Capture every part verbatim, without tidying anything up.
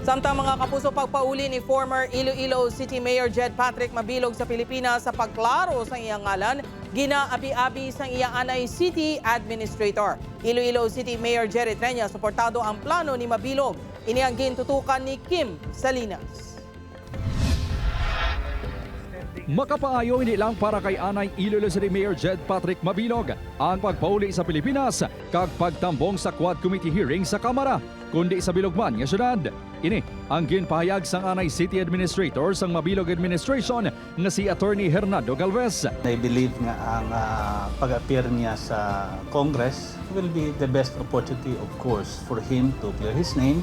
Samtang, mga kapuso, pagpauli ni former Iloilo City Mayor Jed Patrick Mabilog sa Pilipinas sa pagklaro sang iyang ngalan, ginaabi-abi sang iya anay city administrator. Iloilo City Mayor Jerry Treñas, suportado ang plano ni Mabilog. Ini ang gintutukan ni Kim Salinas. Makapaayo hindi lang para kay anay Iloilo City Mayor Jed Patrick Mabilog ang pagpauli sa Pilipinas kag pagtambong sa Quad Committee hearing sa Kamara, kundi sa bilog man nga syudad. Ini ang ginpahayag sang anay city administrator sang Mabilog administration nga si Attorney Hernando Galvez. I believe nga ang, ah, pag-appear niya sa Congress will be the best opportunity, of course, for him to clear his name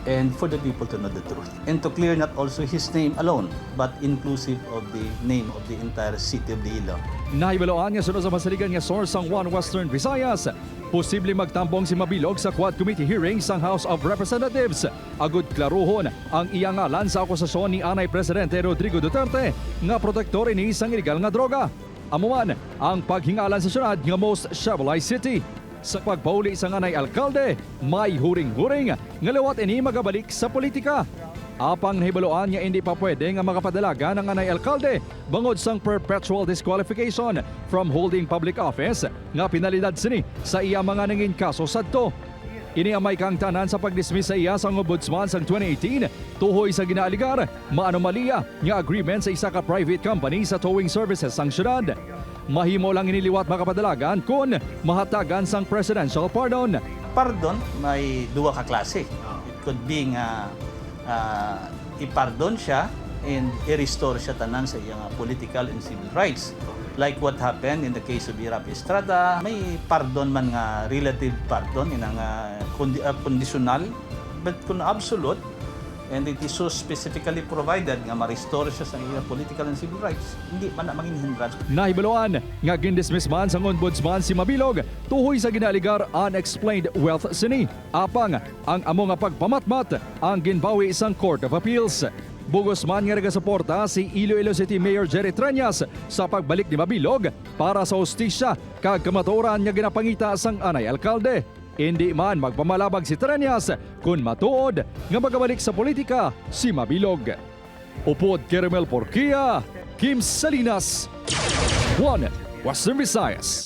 and for the people to know the truth. And to clear not also his name alone, but inclusive of the name of the entire city of Iloilo. Nahibaluan nga suno sa masaligan nga source sang One Western Visayas, posible magtambong si Mabilog sa Quad Committee hearing sang House of Representatives agud klaruhon ang iya ngalan sa akusasyon ni anay Presidente Rodrigo Duterte nga protektor ini sang iligal nga droga. Amo man ang paghingalan sa syudad nga most civilized city. Sa pagpauli sang anay alkalde, may huring-huring nga liwat ini magabalik sa politika. Apang nahibaluan nga indi pa pwede nga makapadalagan ang anay alkalde bangod sang perpetual disqualification from holding public office nga penalidad sini sa iya mga nangin kaso sadto. Ini ang may kaangtanan sa pag-dismiss sa iya sang Ombudsman sang twenty eighteen tuhoy sa ginaaligar maanomalya nga agreement sa isa ka private company sa towing services sang syudad. Mahimo lang ini liwat makapadalagan kon mahatagan sang presidential pardon. Pardon may duha ka klase. It could be nga, ah, ipardon siya and i-restore siya tanan sa iyang political and civil rights. Like what happened in the case of Irap Estrada, may pardon man nga relative pardon, ina nga kondi-, ah, conditional, but kung absolute, and it is so specifically provided nga ma-restore siya sa iyang political and civil rights, hindi man na mangin hindrance. Nahibaluan nga gindismiss man sang Ombudsman si Mabilog tuhoy sa ginaaligar unexplained wealth sini. Apang ang amo nga pagpamatmat ang ginbawi sang Court of Appeals. Bugos man nga nagasuporta si Iloilo City Mayor Jerry Treñas sa pagbalik ni Mabilog para sa hustisya kag kamatuoran nga ginapangita sang anay alkalde. Indi man magpamalabag si Treñas kon matuod nga magabalik sa politika si Mabilog. Upod kay Romel Porquia, Kim Salinas, One Western Visayas.